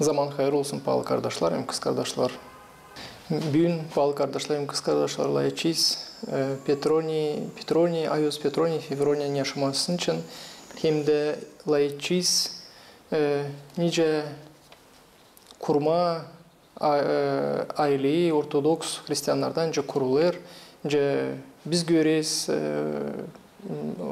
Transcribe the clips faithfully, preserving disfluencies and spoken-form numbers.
Zaman hayır olsun, paalı kardaşlar hem kızkardaşlar. Büün, paalı kardaşlar hem kızkardaşlar, lafedecez, e, Petroni, Petroni, Ayuz Petroni Fevroniya'nın yaşaması için hem dä lafedecez, e, nicä kurmaa a-, e, ayleyi ortodoks hristiannardan nicä kurulêr, nicä biz göreriz, e,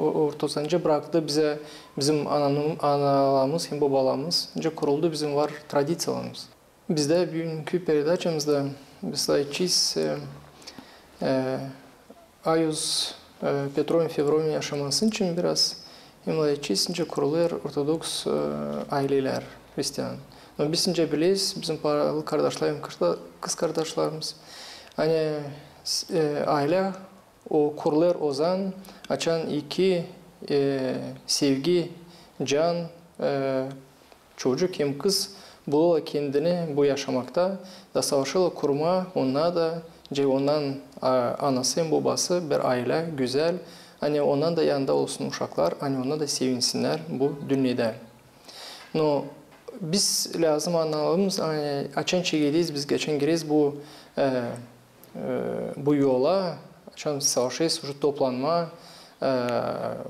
o-, ortosunda nicä brakıldı bizä bizim ananı-, analarımız hem bobalarımız, nicä kuruldu bizim var tradiţiyalarımız. Biz dä büünkü peredaçamızda biz lafedecez, e, e, Ayuz, e, Petroni Fevroniya'nın yaşaması için biraz hem lafedecez, nicä kurulêr ortodoks, e, aylelär hristian. No biz nicä bileriz, bizim paalı kardaşlar hem kızda-, kızkardaşlarımız, ani, s-, e, aylä o kurulêr ozaman, açan iki, e, sevgi, can, e, çocuk hem kız bulêrlar kendini bu yaşamakta da savaşêrlar kurmaa, onnar da, nicä onnan, a, anası hem bobası bir aylä, gözäl, ani onnan da yanında olsun uşaklar, ani onnar da sevinsinnär bu dünnedä. No biz lääzım annayalım, ani açan çekecez biz, açan gireriz bu, e, e, bu yola, açan savaşêrız uje toplanmaa, e,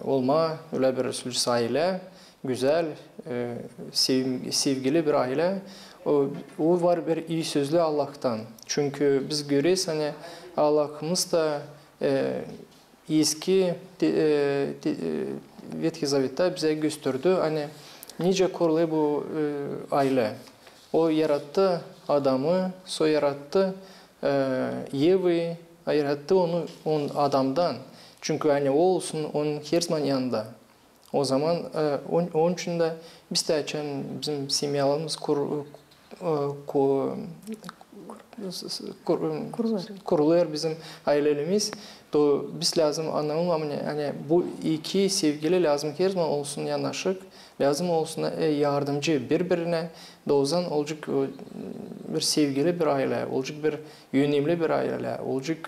olmaa ölä bir sürü aylä, gözäl, e, sev-, sevgili bir aylä. O, o var bir ii sözlü Allahtan. Çünkü biz göreriz, ani Allahımız da, e, Eski te-, e, te-, e, Vethiy Zavettä bizä gösterdi, ani nicä kurulêr bu, e, aylä. O yarattı Adamı, sora yarattı, e, Evayı, yarattı onu, on Adamdan. Çünkü ani o olsun onun herzaman yanında. Ozaman, e, on-, onun için dä biz dä açan bizim semyalarımız kur-, e, ku-, s-, s-, kur-, kurulêr bizim aylelerimiz, to biz lääzım annayalım, ani, ani bu iki sevgili lääzım herzaman olsun yanaşık, lääzım olsun, e, yardımcı biri-birinä, da ozaman olacek, e, bir sevgili bir aylä, olacek bir önemli bir aylä, olacek,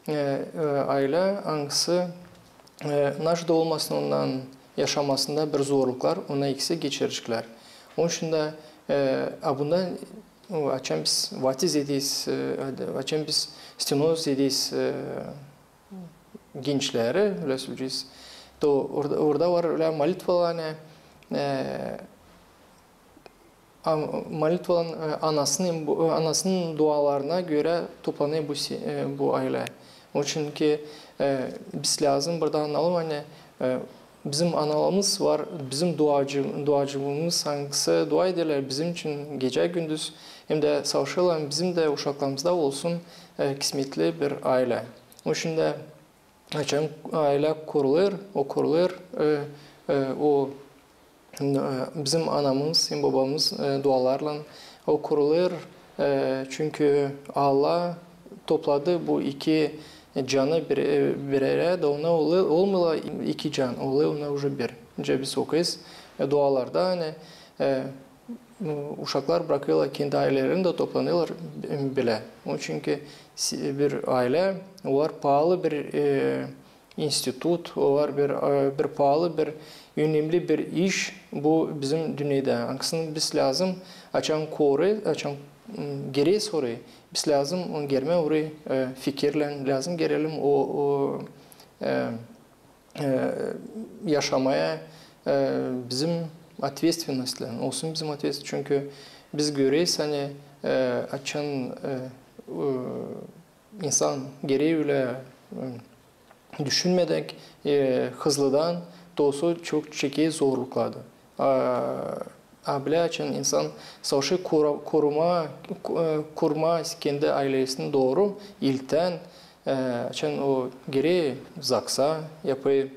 e, e, aylä, angısı e, naşey da olmasın onnan yaşamasında bir zorluklar, onnar ikisi geçireceklär. Onun için dä, e, a, bunda, o, açan biz vatiz ederiz, e, açan biz stenoz ederiz, e, gençleri, ölä söleyecez. To orada, orada var ölä molitvalar, ani, e, A, molitvaların, e, anasının, bu, e, anasının dualarına görä toplanêr bu se-, e, bu aylä. Onun için ki, e, biz lääzım burada annayalım, ani, e, bizim analarımız var, bizim duacı-, duacılığımız, angısı dua ederlär bizim için gecä-gündüz, hem dä savaşêrlar, bizim dä uşaklarımızda olsun, e, kismetli bir aylä. Onun için dä açan aylä kurulêr, o kurulêr, e, e, o, e, bizim anamız hem bobamız, e, dualarlan o kurulêr, e, çünkü Allah topladı bu iki canı bir, e, bir erä, da onnar olêr, olmêêrlar iki can, olêr onnar uje bir. Nicä biz okuyêrız, e, dualarda, ani, e, uşaklar brakêrlar kendi aylelerini da toplanêrlar bilä. Onun için ki si-, bir aylä, o var paalı bir, e, institut, o var bir, e, bir paalı bir, önemli bir iş bu bizim dünnedä. Angısını biz lääzım açan koru-, açan, m, gireriz orayı, biz lääzım onu girmää orayı, e, fikirlän, lääzım girelim o, o, e, e, yaşamaya, e, bizim ответственностьлän, olsun bizim ответственность, çünkü biz göreriz, ani, e, açan, e, e, insan gereyi ölä, e, düşünmedän, e, hızlıdan, to o çok çeker zorlukları. A, a bilä açan insan savaşı kura-, kurma, ku-, e, kurma kendi aylesini dooru ilktän, e, açan o girä ЗАГСа, yapêr,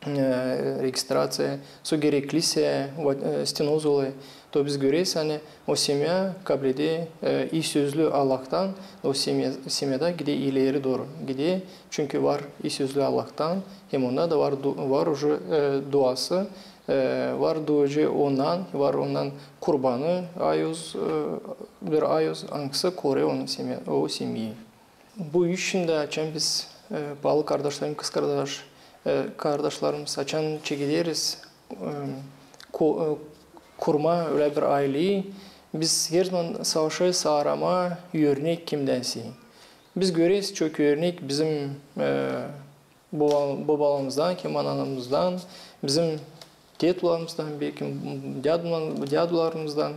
e, registraţiya, sora gerekliysä, va-, e, stenoz olêr, to biz göreriz, ani o semya kableder, e, ii sözlü Allahtan, o semya, semyada gider ileri dooru, gider, çünkü var ii sözlü Allahtan, hem onda da var du-, var uje, e, duası, e, var duacı ondan, var ondan kurbanı, ayuz, e, bir ayuz, angısı koruyêr onu semya-, o semyayı. Bu iş için dä açan biz, e, paalı kardaşlarım, kızkardaş, e, kardaşlarımız, açan çekileriz, e, ku-, e, kurma ölä bir ayleyi, Biz herzaman savaşêrız aaramaa örnek kimdänsä. Biz göreriz çok örnek bizim, e, boba-, bobalarımızdan, hem anamızdan, bizim tetularımızdan, beki dädular-, dädularımızdan.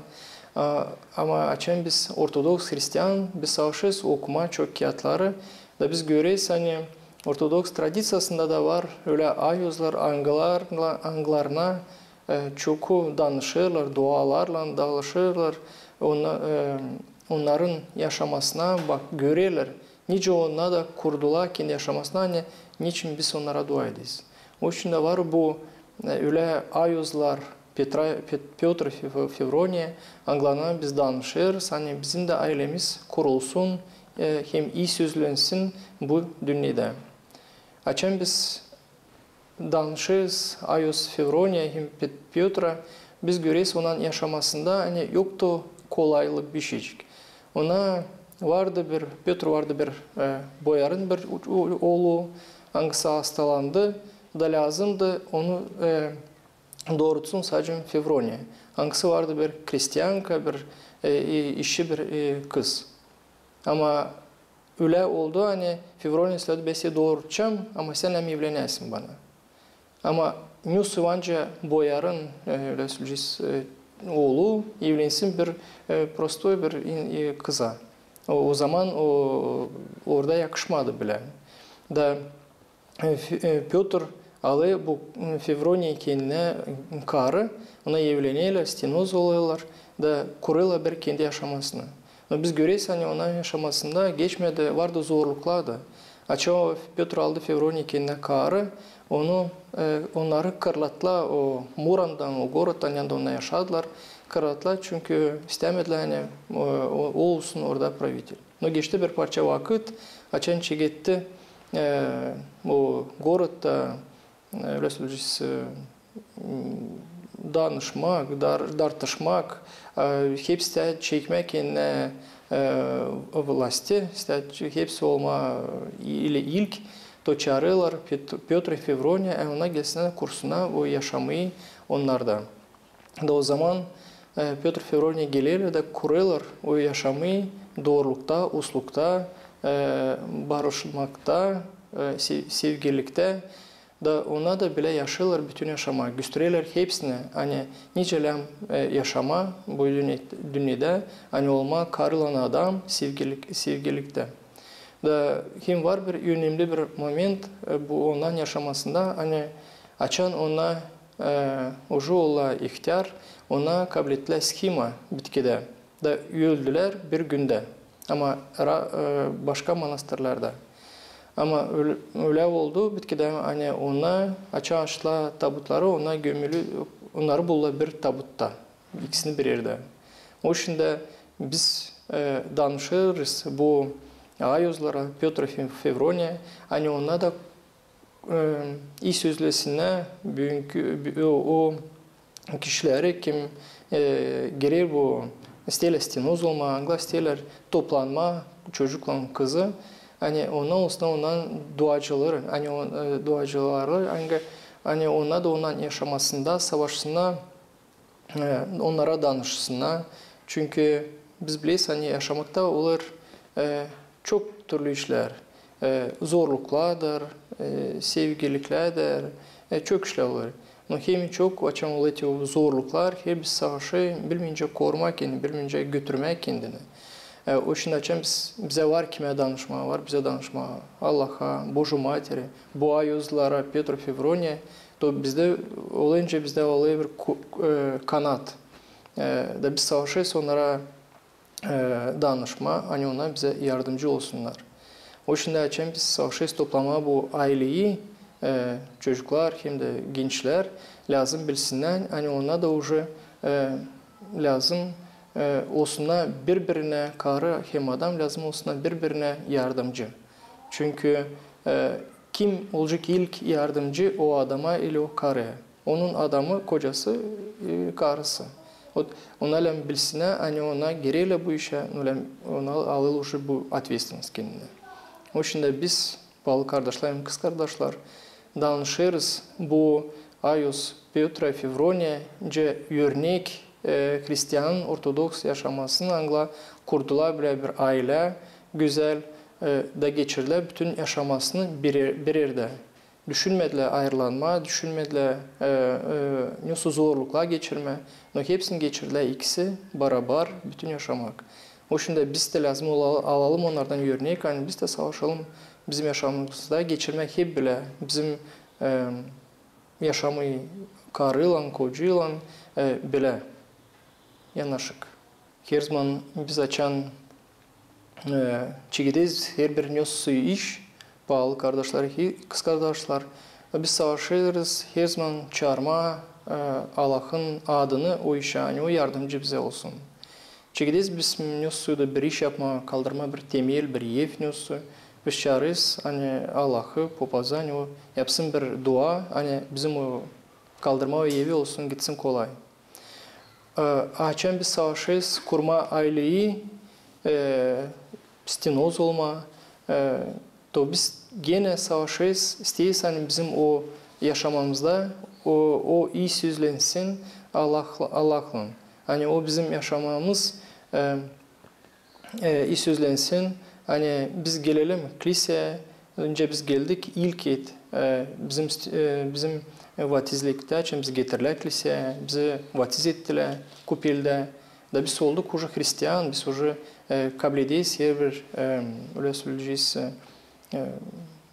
A, ama açan biz ortodoks hristian, biz savaşêrız okumaa çok kiyatları. Da biz göreriz, ani ortodoks tradiţiyasında da var ölä ayozlar, angılarına, angılarına e, çoku danışêrlar, dualarlan danışêrlar, onna-, e, onnarın yaşamasına bak, görerlär, nicä onnar da kurdulêr kendi yaşamasını, ani neçin biz onnara dua ederiz. O için dä var bu, e, ölä ayozlar Petra, Pet-, Pötr Fe-, Fevroniyä, angılarına biz danışêrız, ani bizim dä aylemiz kurulsun, e, hem ii sözlensin bu dünnedä. Açan biz danışêrız ayoz Fevroniyä hem Pet-, Pötra, biz göreriz onnan yaşamasında, ani yoktu kolaylık bişeycik. Ona vardı bir, Pötr vardı bir, e, boyarın bir u-, u-, oolu, angısı astalandı, da lääzımdı onu, e, doorutsun sade Fevroniyä. Angısı vardı bir hristianka, bir, e, i-, işçi bir, e, kız. Ama ölä oldu, ani Fevroniyä sölädi: "Bän seni doorutacam, ama sän lääm evlenäsin bana." Ama ne isti ancak boyarın, e, ölä söleyecez, e, oolu evlensin bir, e, prostoy bir in-, e, kıza. O, o zaman o orada yakışmadı bilä. Da e, F-, e, Pötr alêr bu, m, Fevroniyayı kendinä karı, ona evlenerlär, stenoz olêrlar da kurêrlar bir kendi yaşamasını. No biz göreriz, ani onnan yaşamasında geçmedi, vardı zorluklar da. Açan o Pötr aldı Fevroniyayı kendinä karı, onu, e, onnarı kırladılar o Muramdan, o goroddan, yanda onnar yaşadılar, kırladılar, çünkü istämedilär, ani, e, o, o olsun orada pravitel. No geçti bir parça vakıt, açan çeketti, e, o gorodda, e, ölä söleyecez, e, m, danışmak, dar-, dartışmak, e, hepsi istädi çekmää kendinä, e, vlasti, istädi hepsi olmaa ili ilk, to çaarêrlar Pöt-, Pötr Fevroniyayı, e, ona gelsin, kursun o yaşamayı onnarda. Da o zaman, e, Pötr Fevroniyayı gelerlär da kurêrlar o yaşamayı doorulukta, uslukta, e, barışmakta, e, se-, sevgiliktä. Da ona da bilä yaşêrlar bütün yaşamaa, göstererlär hepsinä, ani nicä lääm, e, yaşamaa bu dünnä-, dünnedä, ani olmaa karıylan adam sevgilik-, sevgiliktä. Da hem var bir önemli bir moment, e, bu onnan yaşamasında, ani açan ona, e, uje olêr ihtär, ona kablettilär schema bitkidä. Da öldülär bir gündä. Ama ra-, e, başka manastırlarda. Ama öl-, ölä oldu bitkidä, ani ona açan açtılar tabutları, ona gömülü, onnarı buldular bir tabutta. İkisini bir erdä. O için dä biz, e, danışêrız bu ayozlara, Pötr Fe-, Fevroniya, ani onnar da, e, ii sözlesinnär büünkü, bü-, o, o kişileri, kim, e, gerer bu isteerlär stenoz olmaa, angılar isteerlär toplanmaa, çocuklan kızı, ani onnar olsun, onnar duacıları, ani on-, e, duacıları, ani, ani onnar da onnan yaşamasında savaşsınnar, e, onnara danışsınnar. Çünkü biz bileriz, ani yaşamakta olêr, e, çok türlü işlär, e, zorluklardır, e, sevgiliklärdir, e, çok işlär olêr. No hem çok, açan olêr te zorluklar, hem biz savaşêrız, bilmeyincä korumaa kendini, bilmeyincä götürmää kendini. E, o için açan biz, bizä var kimä danışmaa, var bizä danışmaa Allaha, Божьей Матери, bu ayozlara, Pötr Fevroniya, to bizdä, olêr, bizdä olêr bir ku-, e, kanat. E, da biz savaşêrız onnara, e, danışmaa, ani onnar bizä yardımcı olsunnar. O için dä açan biz savaşêrız toplamaa bu ayleyi, e, çocuklar hem dä gençlär, lääzım bilsinnär, ani onnar da uje, e, lääzım, e, olsunnar biri-birinä, karı hem adam lääzım olsunnar biri-birinä yardımcı. Çünkü, e, kim olacek ilk yardımcı o adama ili o karıya? Onun adamı, kocası, e, karısı. Вот, onnar lääzım bilsinnär, ani onnar girerlär bu işä, onnar lääzım, onnar alêrlar uje bu ответственность kendinä. O için dä biz, paalı kardaşlar hem kızkardaşlar, danışêrız bu ayoz Pötra Fevroniya nicä örnek e, hristianın ortodoks yaşamasını, angılar kurdular bölä bir aylä gözäl, e, da geçirdilär bütün yaşamasını bir, bir erdä. Düşünmedilär ayırlanmaa, düşünmedilär, e, e, nesoy zorluklar geçirmää, no hepsini geçirdilär ikisi barabar bütün yaşamak. O şindi biz dä lääzım ola-, alalım onnardan örnek, ani biz dä savaşalım bizim yaşamamızda geçirmää hep bölä bizim, e, yaşamayı karıylan, kocaylan, e, bölä yanaşık. Herzaman biz açan, e, çekecez herbir nesoy iş, paalı kardaşlar, hi-, kızkardaşlar, biz savaşêrız herzaman çaarmaa, e, Allahın adını o işä, ani o yardımcı bizä olsun. Çekecez biz nesoy da bir iş yapmaa, kaldırmaa bir temel, bir ev nesoy. Biz çaarêrız, ani Allahı, papazı, ani o yapsın bir dua, ani bizim o kaldırmaa o evi olsun, gitsin kolay. E, açan biz savaşêrız kurmaa ayleyi, e, stenoz olmaa, e, to biz genä savaşêrız, isteeriz, ani bizim o yaşamamızda o, o iş sözlensin Allah, Allahlan. Ani o bizim yaşamamız, e, e, iş sözlensin, ani biz gelelim kliseyä, öncä biz geldik ilk et, e, bizim st-, e, bizim vaftizliktä, açan bizi getirdilär kliseyä, bizi vaftiz ettilär kupeldä. Da biz olduk uje hristian, biz uje, e, kablederiz herbir, e, ölä söleyecez, e,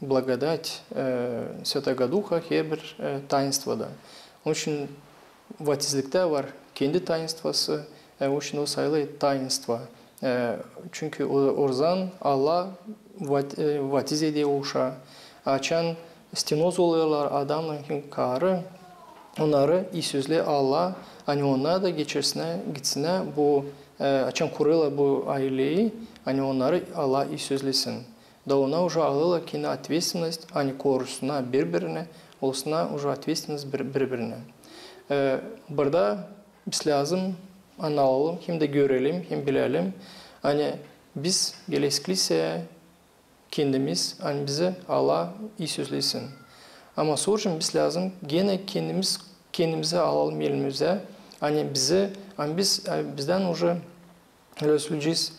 благодать, e, Svetogga Duha herbir, e, tainstvoda. Onun için vaftizliktä var kendi tainstvosı, e, o şindi o sayılêr tainstvo. E, çünkü o, oradan Allah vat-, e, vaftiz eder o uşaa. Açan stenoz olêrlar adamlan karı, onnarı iş sözleer Allah, ani onnar da geçirsinnär, gitsinnär bu, e, açan kurêrlar bu ayleyi, ani onnarı Allah iş sözlesin. Da ona uje alêrlar kendi ответственность, ani korusunnar biri-birini, olsunnar uje ответственность bir-, biri-birine. E, burada biz lääzım annalalım, hem dä görelim, hem bilelim, ani biz geleriz kliseyä kendimiz, ani bizi Allah iş sözlesin. Ama sora biz lääzım genä kendimiz, kendimizi alalım elimizä, ani bizi, ani biz, e, bizdän uje, ölä söleyecez,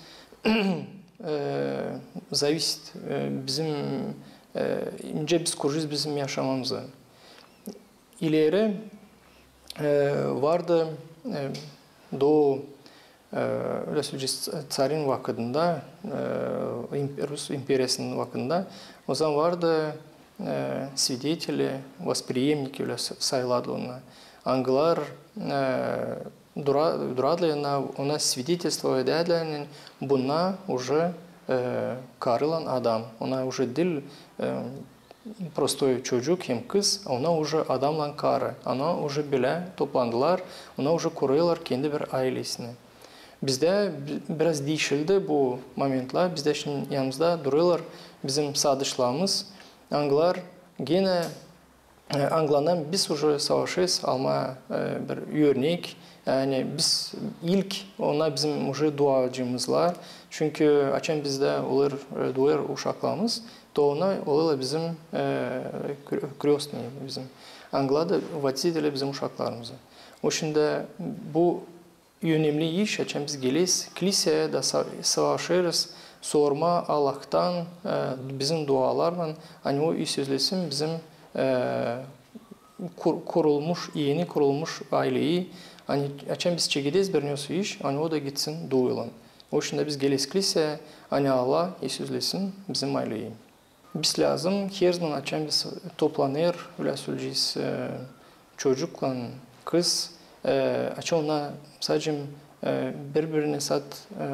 e, зависит, e, bizim, e, nicä biz kurêrız bizim yaşamamızı. İleri, e, vardı, e, do, e, ölä söleyecez, ç-, çarin vakıdında, e, imp-, Rus imperiyasının vakıdında, o zaman vardı, e, свидетели, восприемники, ölä sa-, sayılardı onnar. Angılar, e, dura-, durardılar, ona, ona свидетельство edärdilär, ani bunnar uje, e, karıylan adam, ona uje diil, e, простой çocuk hem kız, ona uje adamlan karı, ona uje bölä toplandılar, ona uje kurêrlar kendi bir aylesini. Bizdä bi-, biraz diişildi bu momentlär, bizdä şindi yanımızda durêrlar bizim saadışlarımız, angılar genä, e, angılardan biz uje savaşêrız almaa, e, bir örnek, ani biz ilk, onnar bizim uje duacımızlar, çünkü açan bizdä olêr, e, duêr uşaklarımız, to onnar olêrlar bizim, e, krö-, крёстные bizim. Angılar da vaftiz ederlär bizim uşaklarımızı. O şindi bu önemli iş, açan biz geleriz kliseyä da sa-, savaşêrız sormaa Allahtan, e, bizim dualarlan, ani o iş sözlesin bizim, e, kur-, kurulmuş, eni kurulmuş ayleyi, ani açan biz çekecez bir nesoy iş, ani o da gitsin duuylan. O şindi biz geleriz kliseyä, ani Allah iş sözlesin bizim ayleyi. Biz lääzım, herzaman açan biz toplanêr, ölä söleyecez, e, çocuklan kız, e, açan onnar sadecä, e, biri-birine saat, e,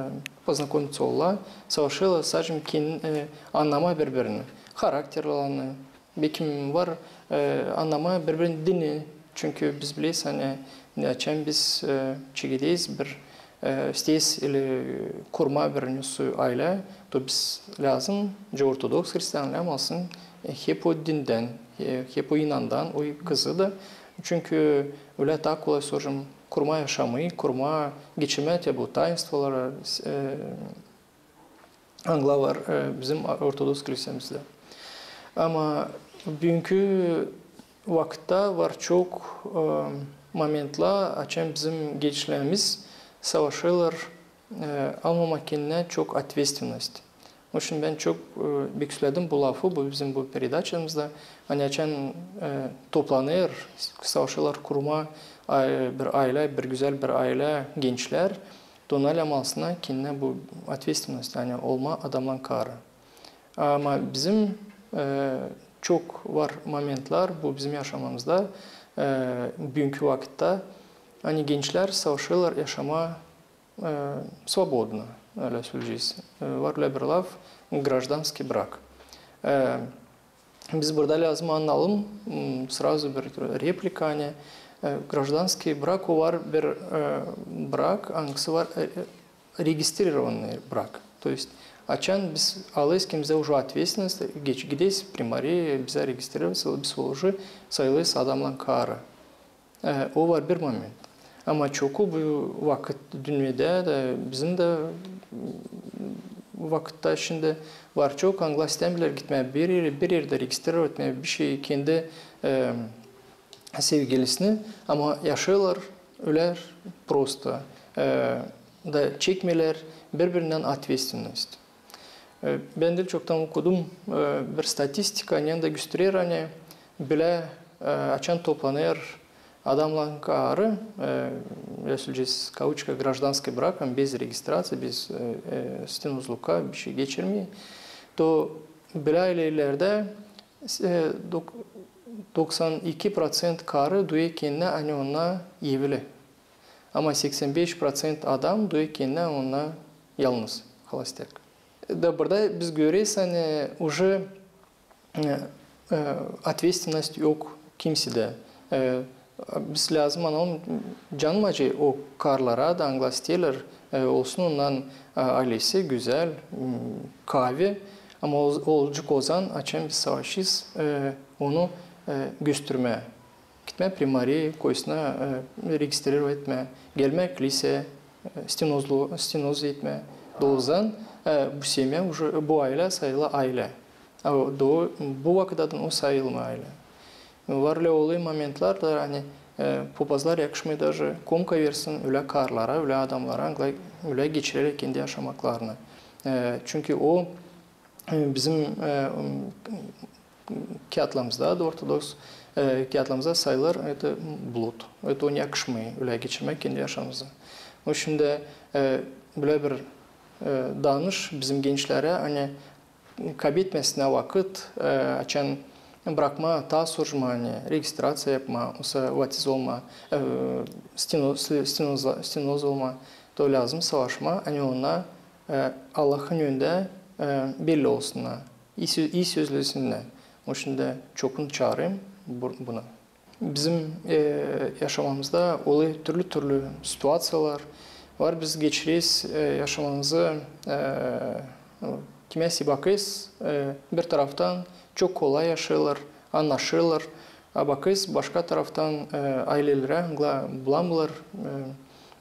познакомиться olêrlar, savaşêrlar sadecä ken-, e, annamaa biri-birini, harakterlerini, bekim var, e, annamaa biri-birini dini, çünkü biz bileriz, ani açan biz, e, çekecez bir, e, isteeriz ili kurmaa bir nesoy aylä, to biz lääzım, nicä ortodoks hristian lääzım olsun, e, hep o dindän, e, hep o inandan, o kızı da. Çünkü ölä taa kolay sora kurmaa yaşamayı, kurmaa, geçirmää te bu tainstvoları, e, angılar var, e, bizim ortodoks klisemizdä. Ama büünkü vakıtta var çok, e, Momentlar, açan bizim gençlerimiz savaşêrlar e, almamaa kendinä çok ответственность. Onun için bän çok e, büksüledim bu lafı, bu bizim bu peredaçamızda. Ani açan e, toplanêr, savaşêrlar kurmaa ay- bir aylä, bir gözäl bir aylä gençlär, da onnar lääzım alsınnar kendinä bu ответственность, ani olmaa adamlan kaarı. Ama bizim e, çok var momentlar bu bizim yaşamamızda, e, büünkü vakıtta, ani gençlär savaşêrlar yaşamaa e, свободно, ölä söleyecez. E, var ölä bir laf, гражданский брак. E, biz burada lääzım annayalım, m, сразу bir replika, ani e, гражданский брак, o var bir e, брак, angısı var e, e, регистрированный брак. То есть, açan biz alêrız kendimizdä уже ответственность, geç- gideriz primariyaya, bizä регистрироваться, biz уже sayılêrız adamlan kaarı. E, o var bir moment. Ama çoku bu vakıt dünnedä dä, bizim dä m, vakıtta şindi var çok, angılar istämeerlär gitmää bir erä, bir erdä registrировать etmää bişey kendi e, sevgilisini, ama yaşêêrlar ölä просто, e, da çekmeerlär biri-birindän ответственность. E, bän diil çoktan okudum e, bir statistika, ani da gösterer, ani bölä e, açan toplanêr adamlan kaarı, e, ölä söleyecez, кавычка, гражданский брак, ani без регистрации, без e, e, стенозлука, bişey geçirmeer, то bölä aylelerdä e, dok- doksan iki proţent kaarı duyêr kendinä, ani onnar evli. Ama seksen beş proţent adam duyêr kendinä, ani onnar yalnız, холостяк. Da burada biz göreriz, ani уже e, e, ответственность yok kimsedä. E, biz lääzım annayalım, canım acıyêr o karılara da, angılar isteerlär e, olsun onnan e, aylesi gözäl, m, kaavi. Ama o- olacek o zaman, açan biz savaşêrız e, onu e, göstermää. Gitmää primariyaya, koysunnar e, регистрировать etmää, gelmää klinikaya, e, стенозлу- стеноза etmää. Da o zaman e, bu semya уже, bu aylä sayıla aylä. A o- da o- bu vakıttan o sayılmêêr aylä. Var ölä olêr momentlar da, ani e, popazlar yakışmêêr даже komka versin ölä karılara, ölä adamlara, angılar ölä geçirerlär kendi yaşamaklarını. E, çünkü o e, bizim e, kiyatlarımızda da, ortodoks e, kiyatlarımızda sayılêr это блуд. Это o yakışmêêr ölä geçirmää kendi yaşamamızı. O şindi e, bölä bir e, danış bizim gençlerä, ani kaybetmesinnär vakıt, e, açan brakmaa, taa soruşmaa, ani registraţiya yapmaa, osa vatiz olmaa, e, стено- стеноза, стеноза olmaa, то lääzım savaşmaa, ani onnar e, Allahın önündä e, belli olsunnar, ii sö- ii sözlesinnar. O şindi çokun çaarêrım bu- buna. Bizim e, yaşamamızda olêr türlü-türlü situaţiyalar. Var biz geçireriz e, yaşamamızı e, kimsey bakêr e, bir taraftan çok kolay yaşêêrlar, annaşêrlar. A bakêr başka taraftan e, aylelerä, angılar bulamêêrlar,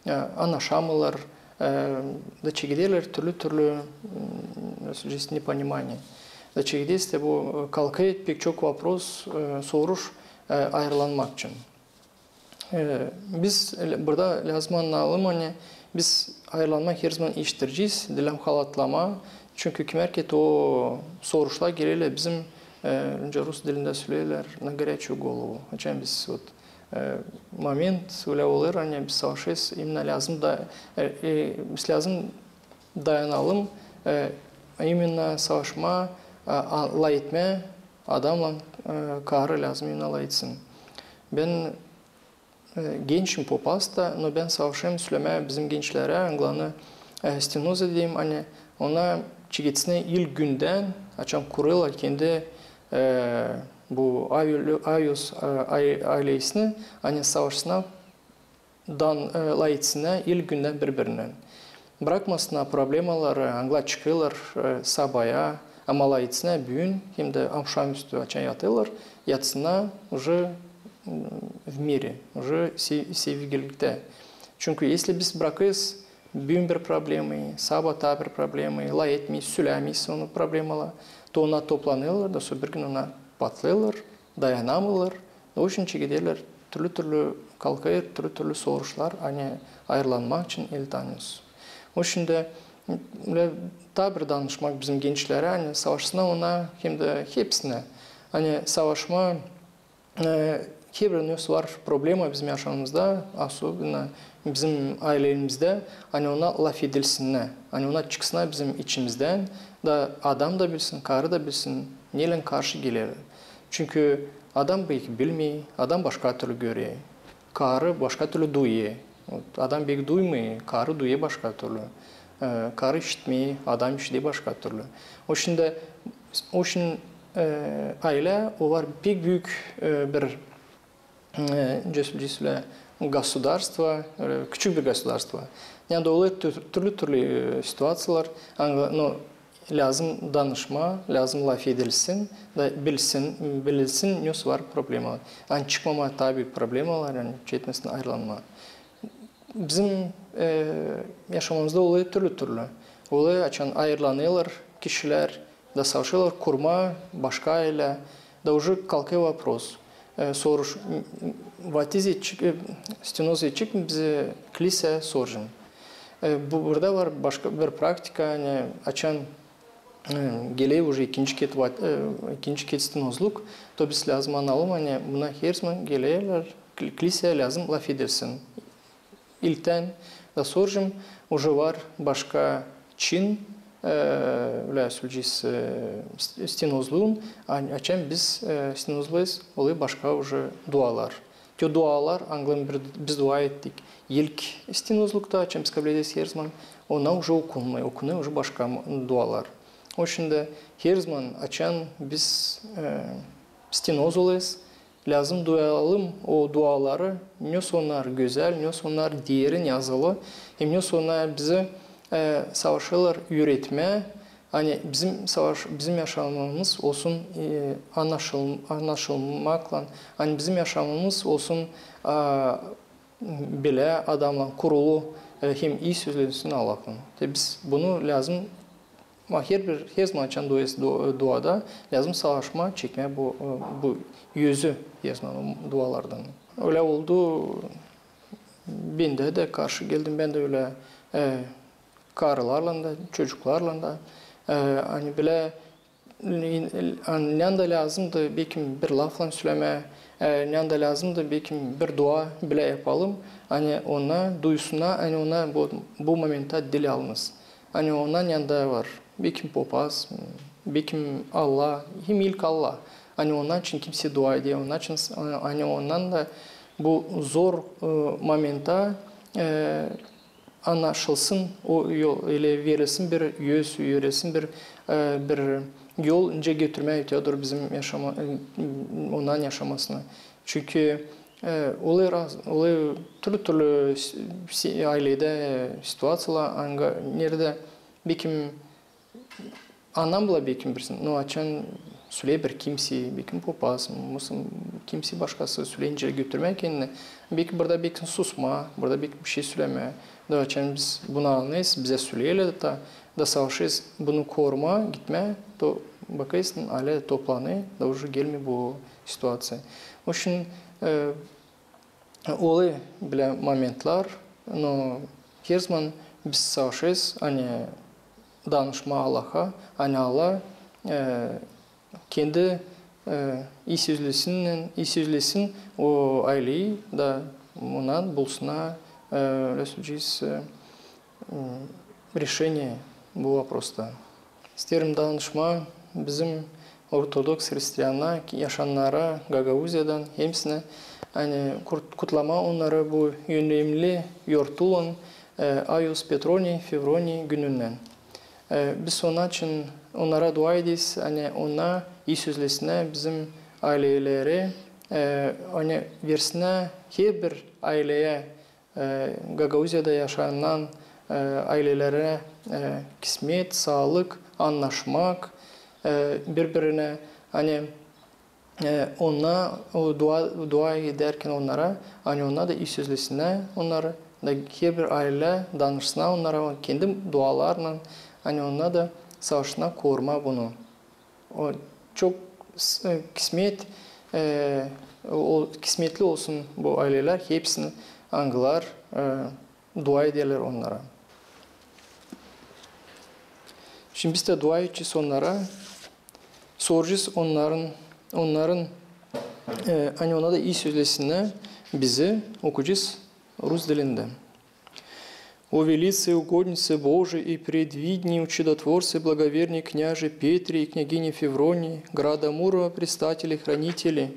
e, e, annaşamêêrlar, e, da çekederlär türlü-türlü, m, nasıl diyecez, непонимание. Da çekederlär, işte bu e, kalkêr pek çok vopros, e, soruş e, ayırlanmak için. E, biz lä- burada lääzım annayalım, ani biz ayırlanmak her zaman işittireceez, diil halatlama. Çünkü kimär ki o soruşlar gelerlär bizim, e, rus dilindä söleerlär, на горячую голову. Açan biz вот e, moment ölä olêr, ani biz savaşêrız, именно lääzım da e, e, biz lääzım dayanalım, e, именно savaşmaa, e, a- lafetmää adamlan, e, karı lääzım именно lafetsin. Bän e, gençim popaz da, но bän savaşêrım sölemää bizim gençlerä, angılarını e, стеноза deyim, ani onnar çeketsin ilk gündän, açan kurêrlar kendi e, bu avi- avios e, ay- aylesini, ani savaşsınnar dan e, lafetsinnär ilk gündän biri-birinnän. Brakmasınnar problemaları, angılar çıkêrlar e, sabaya, ama lafetsinnär büün, hem dä akşamüstü, açan yatêrlar, yatsınnar уже, m, в мире, уже se- sevgiliktä. Çünkü если biz brakêrız büün bir problemayı, sabaa taa bir problemayı, lafetmeeriz, sölämeeriz o problemala, то onnar toplanêrlar da sora bir gün onnar patlêêrlar, dayanamêêrlar, o işin çekederlär türlü-türlü kalkêr, türlü-türlü soruşlar, ani ayırılmak için el tanıyoruz. O şindi, e, taa bir danışmak bizim gençlerä, ani savaşsınnar ona, hem dä hepsinä, ani savaşma, e, herbirinin öz var problema bizim yaşamamızda, особенно bizim aylemizdä, ani ona lafedilsinnär, ani ona çıksınnar bizim içimizdän, da adam da bilsin, karı da bilsin, nelän karşı gelerlär. Çünkü adam beki bilmeer, adam başka türlü görer, karı başka türlü duyêr. Adam beki duymêêr, karı duyêr başka türlü. E, karı işitmeer, adam işider başka türlü. O şindi, o şindi, e, aylä, o var pek büük, e, bir, e, cesülcisle государство, e, küçük bir государство. Yani dolayı tür-, türlü-türlü, e, situaţiyalar, angı-, no, lääzım danışma, lääzım lafedilsin, da bilsin, bilsin, ne var problemalar. Ani çıkmamaa tabii problemalar, ani çekmesin ayırılmaa. Bizim, e, yaşamamızda olêr türlü-türlü. Olêr, açan ayırılanêrlar kişilär, da savaşêrlar kurmaa başka aylä, da уже kalkêr вопрос. E, soruş, m-, m-, vatizm etecek, e, stenoz etecek mi bizi kliniseyä, sorêrım. E, bu, burada var başka bir praktika, ani açan, e, geler уже ikinci ket vat-, e, ikinci ket stenozluk, to biz lääzım analım, ani buna herzaman gelerlär, kl-, kliniseyä lääzım lafedilsin. İlktän da sorêrım, уже var başka çin, e, ölä söleyecez, e, st-, stenozluun, a-, açan biz, e, stenozluyuz, olêr başka уже dualar. Te dualar, angıdan bir, biz dua ettik ilk stenozlukta, açan biz kablederiz herzaman, ona уже okunêr, okunêr уже başka m-, dualar. O şindi herzaman, açan biz, e, stenoz olêrız, lääzım duyalım o duaları, ne onnar gözäl, ne onnar derin yazılı, hem ne onnar bizi, e, savaşêrlar üüretmää, ani bizim savaş-, bizim yaşamamız olsun, e, annaşıl-, annaşılmaklan, ani bizim yaşamamız olsun, a, bilä adamlan kurulu, e, hem ii sözlensin Allahlan. Te biz bunu lääzım, ama herbir, herzaman açan duayız, du-, duada lääzım savaşmaa, çekmää bu, e, bu özü herzaman dualardan. Ölä oldu, bendä dä karşı geldim, bän dä ölä, e, karılarlan da, çocuklarlan da, e, ani bilä N-, n-, nända lääzımdı, bekim, bir laflan sölemää, e, nända lääzımdı, bekim, bir dua bilä yapalım, ani ona duysunnar, ani ona bu, bu momentta diil yalnız. Ani ona nända var, bekim, popaz, bekim, Allah, hem ilk Allah. Ani ondan için kimsey dua eder, ondan için, ani ondan da bu zor, e, momentta, e, annaşılsın o yol, ölä verilsin bir öz, verilsin bir, e, bir yol, nicä götürmää öteyädoru bizim yaşama-, e, ondan yaşamasını. Çünkü, e, olêr, olêr türlü-türlü s-, s-, ayledä, e, situaţiyalar, angı, neredä, bekim, anam bula, bekim, birisi, no, açan söleer bir kimsey, bekim, popaz, mısın, kimsey başkası söleer, nicä götürmää kendini. Bekim, burada, bekim, susmaa, burada, bekim, bir şey sölemää. Da açan biz bunu annêêrız, bizä söleerlär da, da savaşêrız bunu korumaa, gitmää, da bakêrsın, alä toplanêr, da уже gelmeer bu situaţiya. O şindi, e, olêr bilä momentlär, no herzaman biz savaşêrız, ani danışmaa Allaha, ani Allah, e, kendi, e, ii sözlesinnän, ii sözlesin o ayleyi da ona bulsunnar, e, ölä söleyecez, e, m, решение bu voprosta. İsteerim danışmaa bizim ortodoks hristiyana, ki yaşayanlara Gagauziyadan hepsinä, ani kut-, kutlamaa onnarı bu önemli yortulan, e, Aius Petroni Fevroni gününnän. E, biz onun için onnara dua ederiz, ani ona ii sözlesinnär bizim ayleleri, e, ani versinnär herbir ayleyä, e, Gagauziyada yaşanan, e, aylelerä, e, kismet, saalık, annaşmak, e, bir-birinä, ani, e, ona, o dua, dua edärkän onnara, ani ona da ii sözlesinnär onnarı, da herbir aylä danışsınnar onnara, o kendi dualarınnan, ani ona da savaşsınnar korumaa bunu. O çok s-, e, kismet, E, o, kismetli olsun bu aylelär, hepsini, angılar, e, dua ederlär onnara. Şindi biz dä dua edecez onnara, soracez onnarın, onnarın, e, ani ona da ii sözlesinnär bizi, okuyacez rus dilindä. О велицей угоднице Божией и предвидней чудотворце благоверней княже Петре и княгине Февронии, града Мурова предстатели, хранители,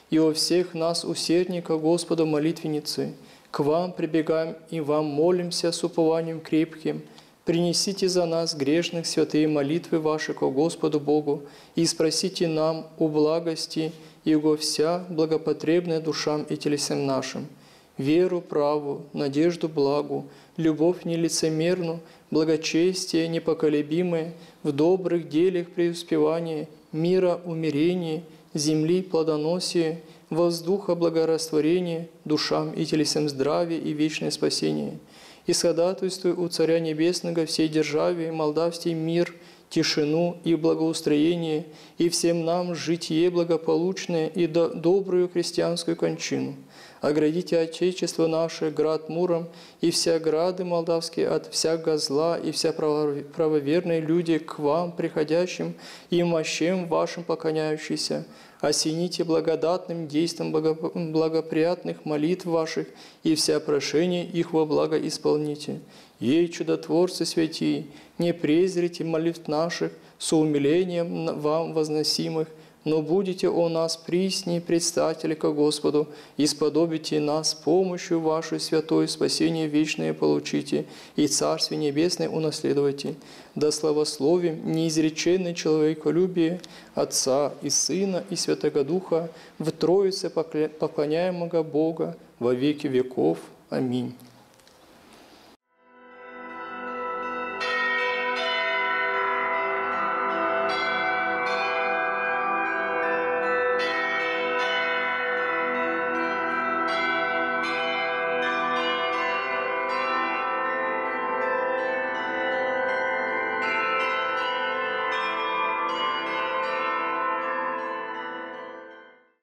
и о всех нас, усердниках Господа, молитвенницы, к вам прибегаем и вам молимся с упованием крепким. Принесите за нас, грешных, святые молитвы ваши ко Господу Богу, и спросите нам о благости Его вся благопотребная душам и телесам нашим. Веру праву, надежду благу, любовь нелицемерну, благочестие непоколебимое, в добрых делях преуспевание, мира умерение, земли плодоносие, воздуха благорастворение, душам и телесам здравие и вечное спасение. И ходатайствую у Царя Небесного всей державе Молдавской мир, тишину и благоустроение, и всем нам житие благополучное и до-, добрую христианскую кончину. Оградите Отечество наше, град Муром, и все грады молдавские от всякого зла, и вся право-, правоверные люди к вам приходящим и мощам вашим поклоняющиеся. Осените благодатным действом благо-, благоприятных молитв ваших, и вся прошения их во благо исполните. Ей, чудотворцы святые, не презрите молитв наших, с умилением н-, вам возносимых, но будете о нас присней предстатели ко Господу, и сподобите нас с помощью вашей святой спасение вечное получите и Царствие Небесное унаследуете. Да славословим неизреченное человеколюбие Отца и Сына и Святого Духа в Троице покле-, поклоняемого Бога во веки веков. Аминь.